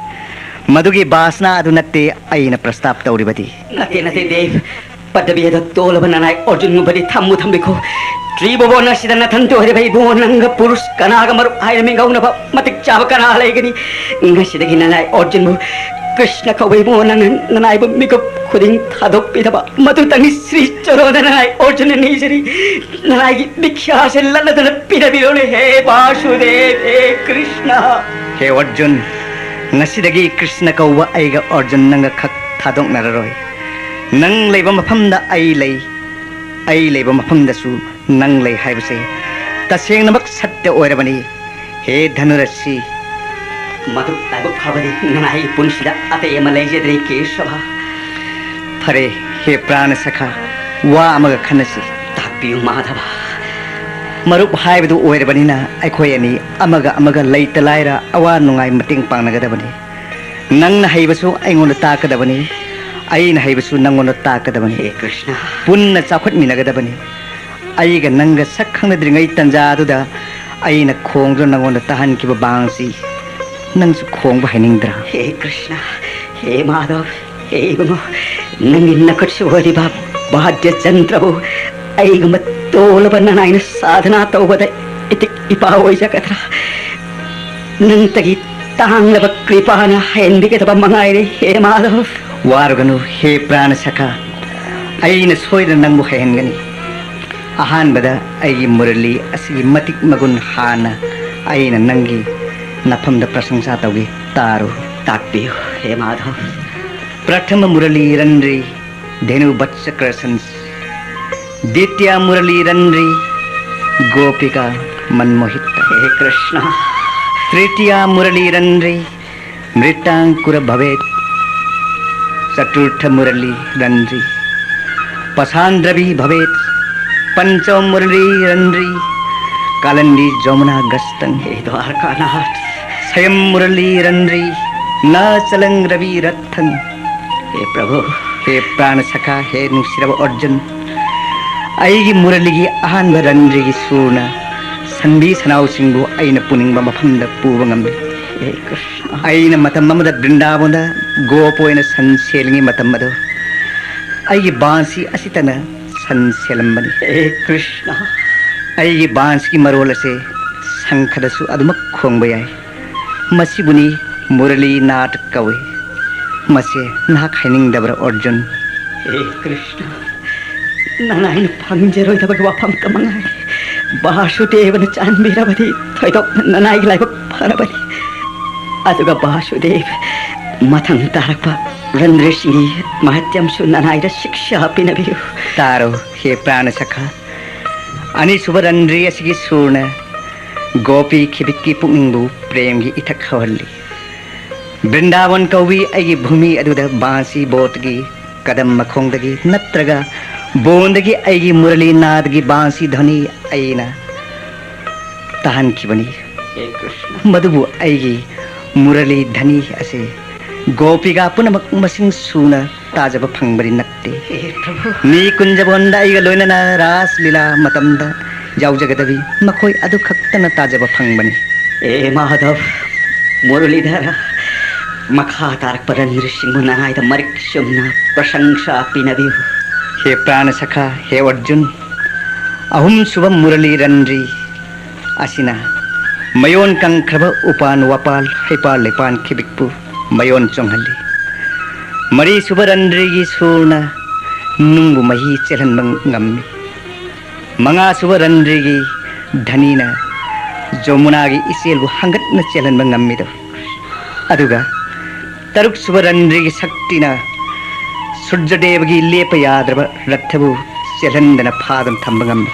ꯃꯗꯨꯒꯤ ꯕꯥꯁꯅꯥ ꯑꯗꯨ ꯅꯠꯇꯦ ꯑꯩꯅ ꯄ꯭ꯔꯁꯇꯥꯞ ꯇꯧꯔꯤꯕꯗꯤ꯫ ꯅꯠꯇꯦ, ꯅꯠꯇꯦ ꯗꯦꯕ꯫ ꯄꯗꯕꯤ ꯑꯗꯨ ꯇꯣꯜꯂꯕ ꯅꯅꯥꯏ ꯑꯣꯔꯖꯨꯟꯒꯨꯝꯕꯗꯤ ꯊꯝꯃꯨ ꯊꯝꯕꯤꯈꯣ꯫ ꯇ꯭ꯔꯤꯕꯨꯕꯣꯟ ꯑꯁꯤꯗ ꯅꯊꯟꯇ ꯑꯣꯏꯔꯤꯕ ꯏꯕꯨꯡꯉꯣ ꯅꯪꯒ ꯄꯨꯔꯨꯁ ꯀꯅꯥꯒ ꯃꯔꯨꯞ ꯍꯥꯏꯅ ꯃꯤꯡꯒꯧꯅꯕ ꯃꯇꯤꯛ ꯆꯥꯕ ꯀꯅꯥ ꯂꯩꯒꯅꯤ? ꯉꯁꯤꯗꯒꯤ ꯅꯅꯥꯏ ꯑꯣꯔꯖꯨꯟꯕꯨ ꯀ꯭ꯔꯤꯁꯅ ꯀꯧꯕ ꯏꯕꯨꯡꯉꯣ ꯅꯪꯅ ꯅꯅꯥꯏꯕꯨ ꯃꯤꯀꯨꯞ ꯈꯨꯗꯤꯡ ꯊꯥꯗꯣꯛꯄꯤꯗꯕ ꯃꯗꯨꯇꯪꯅꯤ ꯁ꯭ꯔꯤ ꯆꯔꯣꯗ ꯅꯅꯥꯏ ꯑꯣꯔꯖꯨꯟꯅ ꯅꯤꯖꯔꯤ꯫ ꯅꯅꯥꯏꯒꯤ ꯕꯤꯈ꯭ꯌꯥꯁꯦ ꯂꯠꯅꯗꯅ ꯄꯤꯅꯕꯤꯔꯣꯅꯦ, ꯍꯦ ꯕꯥꯁꯨꯗꯦꯕ, ꯍꯦ ꯀ꯭ꯔꯤꯁꯅ꯫ ꯍꯦ ꯑꯔꯖꯨꯟ, ꯉꯁꯤꯗꯒꯤ ꯀ꯭ꯔꯤꯁꯅ ꯀꯧꯕ ꯑꯩꯒ ꯑꯔꯖꯨꯟ ꯅꯪꯒ ꯈꯛ ꯊꯥꯗꯣꯛꯅꯔꯔꯣꯏ꯫ ꯅꯪ ꯂꯩꯕ ꯃꯐꯝꯗ ꯑꯩ ꯂꯩ, ꯑꯩ ꯂꯩꯕ ꯃꯐꯝꯗꯁꯨ ꯅꯪ ꯂꯩ ꯍꯥꯏꯕꯁꯦ ꯇꯁꯦꯡꯅꯃꯛ ꯁꯠꯇ ꯑꯣꯏꯔꯕꯅꯤ꯫ ꯍꯦ ꯙꯅꯨꯔꯁꯤ, ꯃꯗꯨ ꯂꯥꯏꯕꯛ ꯐꯕꯅꯤ, ꯅꯅꯥꯏ ꯄꯨꯟꯁꯤꯗ ꯑꯇꯩ ꯑꯃ ꯂꯩꯖꯗ꯭ꯔꯦ ꯀꯦꯁꯕ꯫ ꯐꯔꯦ, ꯍꯦ ꯄ꯭ꯔꯥꯅ ꯁꯈꯥ, ꯋꯥ ꯑꯃꯒ ꯈꯟꯅꯁꯤ꯫ ꯇꯥꯛꯄꯤꯌꯨ ꯃꯥꯙꯕ꯫ ꯃꯔꯨꯞ ꯍꯥꯏꯕꯗꯨ ꯑꯣꯏꯔꯕꯅꯤꯅ ꯑꯩꯈꯣꯏ ꯑꯅꯤ ꯑꯃꯒ ꯑꯃꯒ ꯂꯩꯇ ꯂꯥꯏꯔ ꯑꯋꯥ ꯅꯨꯡꯉꯥꯏ ꯃꯇꯦꯡ ꯄꯥꯡꯅꯒꯗꯕꯅꯤ꯫ ꯅꯪꯅ ꯍꯩꯕꯁꯨ ꯑꯩꯉꯣꯟꯗ ꯇꯥꯛꯀꯗꯕꯅꯤ, ꯑꯩꯅ ꯍꯩꯕꯁꯨ ꯅꯪꯉꯣꯟꯗ ꯇꯥꯛꯀꯗꯕꯅꯤ꯫ ꯍꯦ ꯀ꯭ꯔꯤꯁꯅ꯫ ꯄꯨꯟꯅ ꯆꯥꯎꯈꯠꯃꯤꯟꯅꯒꯗꯕꯅꯤ꯫ ꯑꯩꯒ ꯅꯪꯒ ꯁꯛ ꯈꯪꯅꯗ꯭ꯔꯤꯉꯩ ꯇꯟꯖꯥ ꯑꯗꯨꯗ ꯑꯩꯅ ꯈꯣꯡꯗꯨꯅ ꯅꯪꯉꯣꯟꯗ ꯇꯥꯍꯟꯈꯤꯕ ꯕꯥꯡꯁꯤ ꯅꯪꯁꯨ ꯈꯣꯡꯕ ꯍꯩꯅꯤꯡꯗ꯭ꯔꯥ? ꯍꯦ ꯀ꯭ꯔꯤꯁꯅ, ꯍꯦ ꯃꯥꯙꯕ, ꯍꯦ ꯏꯕꯨꯡꯉꯣ, ꯅꯪꯒꯤ ꯅꯈꯨꯠꯁꯨ ꯑꯣꯏꯔꯤꯕ ꯕꯥꯗ꯭ꯌ ꯖꯟꯇ꯭ꯔꯕꯨ ꯑꯩꯒꯨꯝꯕ ꯇꯣꯜꯂꯕ ꯅꯅꯥꯏꯅ ꯁꯥꯙꯅꯥ ꯇꯧꯕꯗ ꯏꯇꯤꯛ ꯏꯄꯥ ꯑꯣꯏꯖꯒꯗ꯭ꯔꯥ? ꯅꯪꯇꯒꯤ ꯇꯥꯡꯂꯕ ꯀ꯭ꯔꯤꯄꯥꯅ ꯍꯦꯟꯕꯤꯒꯗꯕ ꯃꯉꯥꯏꯔꯦ, ꯍꯦ ꯃꯥꯙꯕ꯫ ꯋꯥꯔꯨꯒꯅꯨ, ꯍꯦ ꯄ꯭ꯔꯥꯅ ꯁꯈꯥ, ꯑꯩꯅ ꯁꯣꯏꯗꯅ ꯅꯪꯕꯨ ꯍꯩꯍꯟꯒꯅꯤ꯫ ꯑꯍꯥꯟꯕꯗ ꯑꯩꯒꯤ ꯃꯨꯔꯂꯤ ꯑꯁꯤꯒꯤ ꯃꯇꯤꯛ ꯃꯒꯨꯟ ꯍꯥꯟꯅ ꯑꯩꯅ ꯅꯪꯒꯤ ꯅꯐꯝꯗ ꯄ꯭ꯔꯁꯪꯁꯥ ꯇꯧꯒꯦ, ꯇꯥꯔꯨ꯫ ꯇꯥꯛꯄꯤꯌꯨ, ꯍꯦ ꯃꯥꯙꯕ꯫ ꯄ꯭ꯔꯊꯃ ꯃꯨꯔꯂꯤ ꯔꯟꯔꯤ ꯙꯦꯅꯨ ꯕꯠꯁ ꯀ꯭ꯔꯁꯟꯁ, ꯗꯤꯇꯤꯌꯥ ꯃꯨꯔꯂꯤ ꯔꯟꯔꯤ ꯒꯣꯄꯤꯀꯥ ꯃꯟꯃꯣꯍꯤꯇ, ꯍꯦ ꯀ꯭ꯔꯤꯁꯅ꯫ ꯇ꯭ꯔꯤꯇꯤꯌꯥ ꯃꯨꯔꯂꯤ ꯔꯟꯔꯤ ꯃ꯭ꯔꯤꯇꯥꯡꯀꯨꯔ ꯚꯕꯦꯠ, ꯆꯇꯨꯔꯊ ꯃꯨꯔꯂꯤ ꯔꯟꯔꯤ ꯄꯁꯥꯟꯗ꯭ꯔꯕꯤ ꯚꯕꯦꯠ, ꯄꯟꯆꯃ ꯃꯨꯔꯂꯤ ꯔꯟꯔꯤ ꯀꯥꯂꯟꯗꯤ ꯖꯃꯨꯅꯥ ꯒꯁꯇꯪ, ꯍꯦ ꯗ꯭ꯋꯥꯔꯀꯥꯅꯥꯊ꯫ ꯁꯌꯝ ꯃꯨꯔꯂꯤ ꯔꯟꯔꯤ ꯅ ꯆꯂꯪ ꯔꯕꯤ ꯔꯠꯊꯪ꯫ ꯍꯦ ꯄ꯭ꯔꯚꯨ꯫ ꯍꯦ ꯄ꯭ꯔꯥꯅ ꯁꯈꯥ, ꯍꯦ ꯅꯨꯡꯁꯤꯔꯕ ꯑꯔꯖꯨꯟ, ꯑꯩꯒꯤ ꯃꯨꯔꯂꯤꯒꯤ ꯑꯍꯥꯟꯕ ꯔꯟꯔꯤꯒꯤ ꯁꯨꯔꯅ ꯁꯟꯕꯤ ꯁꯅꯥꯎꯁꯤꯡꯕꯨ ꯑꯩꯅ ꯄꯨꯅꯤꯡꯕ ꯃꯐꯝꯗ ꯄꯨꯕ ꯉꯝꯃꯤ꯫ ꯍꯦ ꯀ꯭ꯔꯤꯁꯅ꯫ ꯑꯩꯅ ꯃꯇꯝ ꯑꯃꯗ ꯕ꯭ꯔꯤꯟꯗꯥꯕꯟꯗ ꯒꯣꯞ ꯑꯣꯏꯅ ꯁꯟ ꯁꯦꯜꯂꯤꯉꯩ ꯃꯇꯝ ꯑꯗꯨ ꯑꯩꯒꯤ ꯕꯥꯟꯁꯤ ꯑꯁꯤꯇꯅ ꯁꯟ ꯁꯦꯜꯂꯝꯕꯅꯤ꯫ ꯍꯦ ꯀ꯭ꯔꯤꯁꯅ꯫ ꯑꯩꯒꯤ ꯕꯥꯟꯁꯤꯒꯤ ꯃꯔꯣꯜ ꯑꯁꯦ ꯁꯪꯈꯗꯁꯨ ꯑꯗꯨꯃꯛ ꯈꯣꯡꯕ ꯌꯥꯏ꯫ ꯃꯁꯤꯕꯨꯅꯤ ꯃꯨꯔꯂꯤ ꯅꯥꯠ ꯀꯧꯏ꯫ ꯃꯁꯦ ꯅꯍꯥꯛ ꯍꯥꯏꯅꯤꯡꯗꯕ꯭ꯔꯥ, ꯑꯔꯖꯨꯟ? ꯍꯦ ꯀ꯭ꯔꯤꯁꯅ, ꯅꯅꯥꯏꯅ ꯐꯪꯖꯔꯣꯏꯗꯕꯒꯤ ꯋꯥꯐꯝꯇ ꯃꯉꯥꯏ꯫ ꯕꯥꯁꯨꯗꯦꯕꯅ ꯆꯥꯟꯕꯤꯔꯕꯗꯤ ꯊꯣꯏꯗꯣꯛꯅ ꯅꯅꯥꯏꯒꯤ ꯂꯥꯏꯕꯛ ꯐꯔꯕꯅꯤ꯫ ꯑꯗꯨꯒ ꯕꯥꯁꯨꯗꯦꯕ, ꯃꯊꯪ ꯇꯥꯔꯛꯄ ꯔꯟꯗ꯭ꯔꯦꯁꯤꯡꯒꯤ ꯃꯍꯥꯇ꯭ꯌꯝꯁꯨ ꯅꯅꯥꯏꯗ ꯁꯤꯛꯁꯥ ꯄꯤꯅꯕꯤꯌꯨ꯫ ꯇꯥꯔꯣ, ꯍꯦ ꯄ꯭ꯔꯥꯅ ꯁꯈꯥ, ꯑꯅꯤꯁꯨꯕ ꯔꯟꯗ꯭ꯔꯤ ꯑꯁꯤꯒꯤ ꯁꯨꯔꯅ ꯒꯣꯄꯤ ꯈꯤꯕꯤꯛꯀꯤ ꯄꯨꯛꯅꯤꯡꯕꯨ ꯄ꯭ꯔꯦꯝꯒꯤ ꯏꯊꯛ ꯍꯧꯍꯜꯂꯤ꯫ ꯕ꯭ꯔꯤꯟꯗꯥꯕꯟ ꯀꯧꯕꯤ ꯑꯩꯒꯤ ꯚꯨꯃꯤ ꯑꯗꯨꯗ ꯕꯥꯟꯁꯤ ꯕꯣꯠꯀꯤ ꯀꯗꯝ ꯃꯈꯣꯡꯗꯒꯤ ꯅꯠꯇ꯭ꯔꯒ ꯕꯣꯟꯗꯒꯤ ꯑꯩꯒꯤ ꯃꯨꯔꯂꯤ ꯅꯥꯗꯒꯤ ꯕꯥꯟꯁꯤ ꯙ꯭ꯋꯅꯤ ꯑꯩꯅ ꯇꯥꯍꯟꯈꯤꯕꯅꯤ꯫ ꯍꯦ ꯀ꯭ꯔꯤꯁꯅ꯫ ꯃꯗꯨꯕꯨ ꯑꯩꯒꯤ ꯃꯨꯔꯂꯤ ꯙ꯭ꯋꯅꯤ ꯑꯁꯤ ꯒꯣꯄꯤꯒ ꯄꯨꯝꯅꯃꯛ ꯃꯁꯤꯡ ꯁꯨꯅ ꯇꯥꯖꯕ ꯐꯪꯕꯗꯤ ꯅꯠꯇꯦ꯫ ꯍꯦ ꯄ꯭ꯔꯚꯨ꯫ ꯃꯤ ꯀꯨꯟꯖꯕꯣꯟꯗ ꯑꯩꯒ ꯂꯣꯏꯅꯅ ꯔꯥꯁ ꯂꯤꯂꯥ ꯃꯇꯝꯗ ꯌꯥꯎꯖꯒꯗꯕꯤ ꯃꯈꯣꯏ ꯑꯗꯨꯈꯛꯇꯅ ꯇꯥꯖꯕ ꯐꯪꯕꯅꯤ꯫ ꯑꯦ ꯃꯥꯙꯕ, ꯃꯨꯔꯂꯤꯙꯔ, ꯃꯈꯥ ꯇꯥꯔꯛꯄ ꯔꯟꯗ꯭ꯔꯁꯤꯡꯕꯨ ꯅꯅꯥꯏꯗ ꯃꯔꯤꯛ ꯆꯨꯝꯅ ꯄ꯭ꯔꯁꯪꯁꯥ ꯄꯤꯅꯕꯤꯌꯨ꯫ ꯍꯦ ꯄ꯭ꯔꯥꯅ ꯁꯈꯥ, ꯍꯦ ꯑꯔꯖꯨꯟ, ꯑꯍꯨꯝꯁꯨꯕ ꯃꯨꯔꯂꯤ ꯔꯟꯗ꯭ꯔꯤ ꯑꯁꯤꯅ ꯃꯌꯣꯟ ꯀꯪꯈ꯭ꯔꯕ ꯎꯄꯥꯟ ꯋꯥꯄꯥꯜ ꯍꯩꯄꯥꯜ ꯂꯩꯄꯥꯟ ꯈꯤꯕꯤꯛꯄꯨ ꯃꯌꯣꯟ ꯆꯣꯡꯍꯜꯂꯤ꯫ ꯃꯔꯤꯁꯨꯕ ꯔꯟꯗ꯭ꯔꯤꯒꯤ ꯁꯨꯔꯅ ꯅꯨꯡꯕꯨ ꯃꯍꯤ ꯆꯦꯜꯍꯟꯕ ꯉꯝꯃꯤ꯫ ꯃꯉꯥꯁꯨꯕ ꯔꯟꯗ꯭ꯔꯤꯒꯤ ꯙꯅꯤꯅ ꯖꯃꯨꯅꯥꯒꯤ ꯏꯆꯦꯜꯕꯨ ꯍꯪꯒꯠꯅ ꯆꯦꯜꯍꯟꯕ ꯉꯝꯃꯤꯗꯣ꯫ ꯑꯗꯨꯒ ꯇꯔꯨꯛꯁꯨꯕ ꯔꯟꯗ꯭ꯔꯤꯒꯤ ꯁꯛꯇꯤꯅ ꯁꯨꯔꯖꯗꯦꯕꯒꯤ ꯂꯦꯞꯄ ꯌꯥꯗ꯭ꯔꯕ ꯔꯠꯊꯕꯨ ꯆꯦꯜꯍꯟꯗꯅ ꯐꯥꯗꯨꯅ ꯊꯝꯕ ꯉꯝꯃꯤ꯫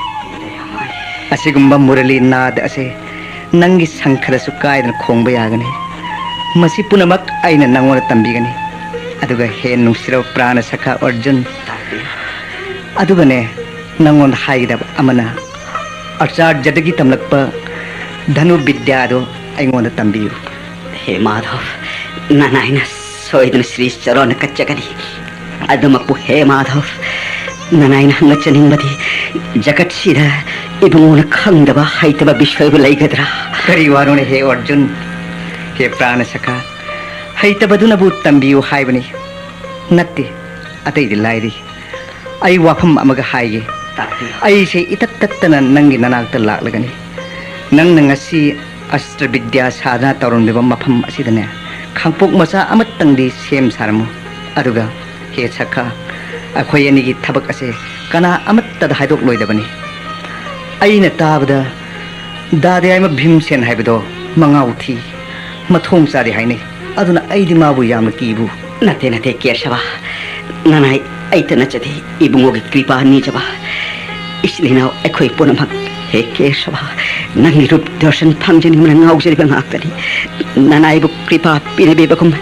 ꯑꯁꯤꯒꯨꯝꯕ ꯃꯨꯔꯂꯤ ꯅꯥꯗ ꯑꯁꯤ ꯅꯪꯒꯤ ꯁꯪꯈꯗꯁꯨ ꯀꯥꯏꯗꯅ ꯈꯣꯡꯕ ꯌꯥꯒꯅꯤ꯫ ꯃꯁꯤ ꯄꯨꯝꯅꯃꯛ ꯑꯩꯅ ꯅꯪꯉꯣꯟꯗ ꯇꯝꯕꯤꯒꯅꯤ꯫ ꯑꯗꯨꯒ ꯍꯦ ꯅꯨꯡꯁꯤꯔꯕ ꯄ꯭ꯔꯥꯅ ꯁꯈꯥ ꯑꯔꯖꯨꯟ, ꯑꯗꯨꯒꯅꯦ, ꯅꯪꯉꯣꯟꯗ ꯍꯥꯏꯒꯗꯕ ꯑꯃꯅ, ꯑꯆꯥꯔꯌꯗꯒꯤ ꯇꯝꯂꯛꯄ ꯙꯅꯨ ꯕꯤꯗ꯭ꯌꯥꯗꯣ ꯑꯩꯉꯣꯟꯗ ꯇꯝꯕꯤꯌꯨ꯫ ꯍꯦ ꯃꯥꯙꯕ, ꯅꯅꯥꯏꯅ ꯁꯣꯏꯗꯅ ꯁ꯭ꯔꯤ ꯆꯔꯣꯟꯅ ꯀꯠꯆꯒꯅꯤ꯫ ꯑꯗꯨꯃꯛꯄꯨ ꯍꯦ ꯃꯥꯙꯕ, ꯅꯅꯥꯏꯅ ꯍꯪꯒꯠꯆꯅꯤꯡꯕꯗꯤ, ꯖꯒꯠꯁꯤꯗ ꯏꯕꯨꯡꯉꯣꯅ ꯈꯪꯗꯕ ꯍꯩꯇꯕ ꯕꯤꯁꯣꯏꯕꯨ ꯂꯩꯒꯗ꯭ꯔꯥ? ꯀꯔꯤ ꯋꯥꯅꯣꯅꯦ ꯍꯦ ꯑꯔꯖꯨꯟ? ꯍꯦ ꯄ꯭ꯔꯥꯅ ꯁꯈꯥ, ꯍꯩꯇꯕꯗꯨꯅꯕꯨ ꯇꯝꯕꯤꯌꯨ ꯍꯥꯏꯕꯅꯤ꯫ ꯅꯠꯇꯦ, ꯑꯇꯩꯗꯤ ꯂꯥꯏꯔꯤ꯫ ꯑꯩ ꯋꯥꯐꯝ ꯑꯃꯒ ꯍꯥꯏꯒꯦ꯫ ꯇꯥꯛꯄꯤꯌꯨ꯫ ꯑꯩꯁꯦ ꯏꯇꯠ ꯇꯠꯇꯅ ꯅꯪꯒꯤ ꯅꯅꯥꯛꯇ ꯂꯥꯛꯂꯒꯅꯤ꯫ ꯅꯪꯅ ꯉꯁꯤ ꯑꯁꯇ꯭ꯔ ꯕꯤꯗ꯭ꯌꯥ ꯁꯥꯙꯅ ꯇꯧꯔꯝꯂꯤꯕ ꯃꯐꯝ ꯑꯁꯤꯗꯅꯦ, ꯈꯥꯡꯄꯣꯛ ꯃꯆꯥ ꯑꯃꯇꯪꯗꯤ ꯁꯦꯝ ꯁꯥꯔꯝꯃꯨ꯫ ꯑꯗꯨꯒ ꯍꯦ ꯁꯈꯥ, ꯑꯩꯈꯣꯏ ꯑꯅꯤꯒꯤ ꯊꯕꯛ ꯑꯁꯦ ꯀꯅꯥ ꯑꯃꯠꯇꯗ ꯍꯥꯏꯗꯣꯛꯂꯣꯏꯗꯕꯅꯤ꯫ ꯑꯩꯅ ꯇꯥꯕꯗ ꯗꯥꯗꯥ ꯌꯥꯏꯃ ꯚꯤꯝꯁꯦꯟ ꯍꯥꯏꯕꯗꯣ ꯃꯉꯥꯎ ꯊꯤ, ꯃꯊꯣꯡ ꯆꯥꯗꯦ ꯍꯥꯏꯅꯩ꯫ ꯑꯗꯨꯅ ꯑꯩꯗꯤ ꯃꯥꯕꯨ ꯌꯥꯝꯅ ꯀꯤꯕꯨ꯫ ꯅꯠꯇꯦ, ꯅꯠꯇꯦ, ꯀꯦꯁꯕ꯫ ꯅꯅꯥꯏ ꯑꯩꯇ ꯅꯠꯆꯗꯦ, ꯏꯕꯨꯡꯉꯣꯒꯤ ꯀ꯭ꯔꯤꯄꯥ ꯅꯤꯖꯕ꯫ ꯏꯆꯤꯜ ꯏꯅꯥꯎ ꯑꯩꯈꯣꯏ ꯄꯨꯝꯅꯃꯛ, ꯍꯦ ꯀꯦꯁꯕ, ꯅꯪꯒꯤ ꯔꯨꯞ ꯗꯔꯁꯟ ꯐꯪꯖꯅꯤꯡꯕꯅ ꯉꯥꯎꯖꯔꯤꯕ ꯉꯥꯛꯇꯅꯤ꯫ ꯅꯅꯥꯏꯕꯨ ꯀ꯭ꯔꯤꯄꯥ ꯄꯤꯅꯕꯤꯕꯒꯨꯝ,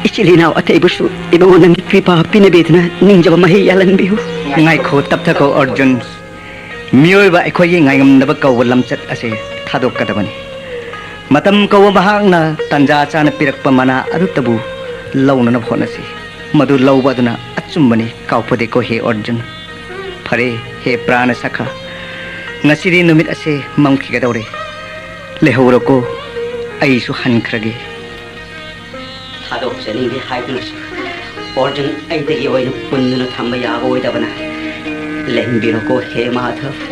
ꯏꯆꯤꯜ ꯏꯅꯥꯎ ꯑꯇꯩꯕꯨꯁꯨ ꯏꯕꯨꯡꯉꯣ ꯅꯪꯒꯤ ꯀ꯭ꯔꯤꯄꯥ ꯄꯤꯅꯕꯤꯗꯨꯅ ꯅꯤꯡꯖꯕ ꯃꯍꯩ ꯌꯥꯜꯍꯟꯕꯤꯌꯨ꯫ ꯉꯥꯏꯈꯣ, ꯇꯞꯊꯈꯣ ꯑꯔꯖꯨꯟ꯫ ꯃꯤꯑꯣꯏꯕ ꯑꯩꯈꯣꯏꯒꯤ ꯉꯥꯏꯉꯝꯗꯕ ꯀꯧꯕ ꯂꯝꯆꯠ ꯑꯁꯦ ꯊꯥꯗꯣꯛꯀꯗꯕꯅꯤ꯫ ꯃꯇꯝ ꯀꯧꯕ ꯃꯍꯥꯛꯅ ꯇꯥꯟꯖꯥ ꯆꯥꯅ ꯄꯤꯔꯛꯄ ꯃꯅꯥ ꯑꯗꯨꯇꯕꯨ ꯂꯧꯅꯅꯕ ꯍꯣꯠꯅꯁꯤ꯫ ꯃꯗꯨ ꯂꯧꯕ ꯑꯗꯨꯅ ꯑꯆꯨꯝꯕꯅꯤ, ꯀꯥꯎꯐꯗꯦꯀꯣ ꯍꯦ ꯑꯔꯖꯨꯟ꯫ ꯐꯔꯦ, ꯍꯦ ꯄ꯭ꯔꯥꯅ ꯁꯈꯥ, ꯉꯁꯤꯗꯤ ꯅꯨꯃꯤꯠ ꯑꯁꯦ ꯃꯝꯈꯤꯒꯗꯧꯔꯦ꯫ ꯂꯩꯍꯧꯔꯣꯀꯣ, ꯑꯩꯁꯨ ꯍꯟꯈ꯭ꯔꯒꯦ꯫ ꯊꯥꯗꯣꯛꯆꯅꯤꯡꯗꯦ ꯍꯥꯏꯗꯨꯅꯁꯨ ꯑꯔꯖꯨꯟ ꯑꯩꯗꯒꯤ ꯑꯣꯏꯅ ꯄꯨꯟꯗꯨꯅ ꯊꯝꯕ ꯌꯥꯕ ꯑꯣꯏꯗꯕꯅ꯫ ꯂꯦꯡꯕꯤꯔꯣꯀꯣ ꯍꯦ ꯃꯥꯙꯕ,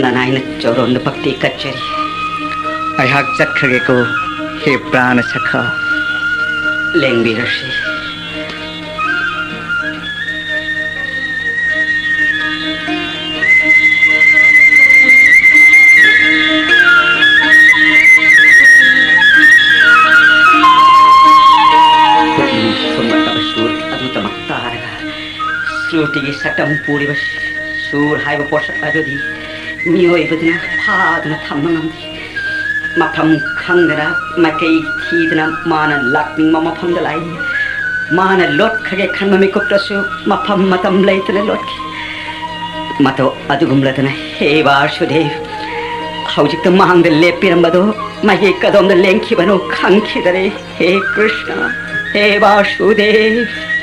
ꯅꯅꯥꯏꯅ ꯆꯣꯔꯣꯟꯗ ꯚꯛꯇꯤ ꯀꯠꯆꯔꯤ꯫ ꯑꯩꯍꯥꯛ ꯆꯠꯈ꯭ꯔꯒꯦꯀꯣ ꯍꯦ ꯄ꯭ꯔꯥꯅ ꯁꯈꯥ꯫ ꯂꯦꯡꯕꯤꯔꯁꯤ꯫ ꯄꯨꯛꯅꯤꯡ ꯁꯨꯝꯂꯛꯂꯕ ꯁꯨꯔ ꯑꯗꯨꯗꯃꯛ ꯇꯥꯔꯒ ꯁ꯭ꯔꯨꯇꯤꯒꯤ ꯁꯛꯇꯝ ꯄꯨꯔꯤꯕ ꯁꯨꯔ ꯍꯥꯏꯕ ꯄꯣꯠꯁꯛ ꯑꯗꯨꯗꯤ ꯃꯤꯑꯣꯏꯕꯗꯨꯅ ꯐꯥꯗꯨꯅ ꯊꯝꯕ ꯉꯝꯗꯦ꯫ ꯃꯐꯝ ꯈꯪꯗꯅ ꯃꯥꯏꯀꯩ ꯊꯤꯗꯅ ꯃꯥꯅ ꯂꯥꯛꯅꯤꯡꯕ ꯃꯐꯝꯗ ꯂꯥꯛꯏ꯫ ꯃꯥꯅ ꯂꯣꯠꯈ꯭ꯔꯒꯦ ꯈꯟꯕ ꯃꯤꯀꯨꯞꯇꯁꯨ ꯃꯐꯝ ꯃꯇꯝ ꯂꯩꯇꯅ ꯂꯣꯠꯈꯤ꯫ ꯃꯇꯧ ꯑꯗꯨꯒꯨꯝꯂꯗꯅ ꯍꯦ ꯕꯥꯁꯨꯗꯦꯕ, ꯍꯧꯖꯤꯛꯇ ꯃꯥꯡꯗ ꯂꯦꯞꯄꯤꯔꯝꯕꯗꯨ ꯃꯥꯏꯀꯩ ꯀꯗꯣꯝꯗ ꯂꯦꯡꯈꯤꯕꯅꯣ ꯈꯪꯈꯤꯗꯔꯦ꯫ ꯍꯦ ꯀ꯭ꯔꯤꯁꯅ, ꯍꯦ ꯕꯥꯁꯨꯗꯦꯕ꯫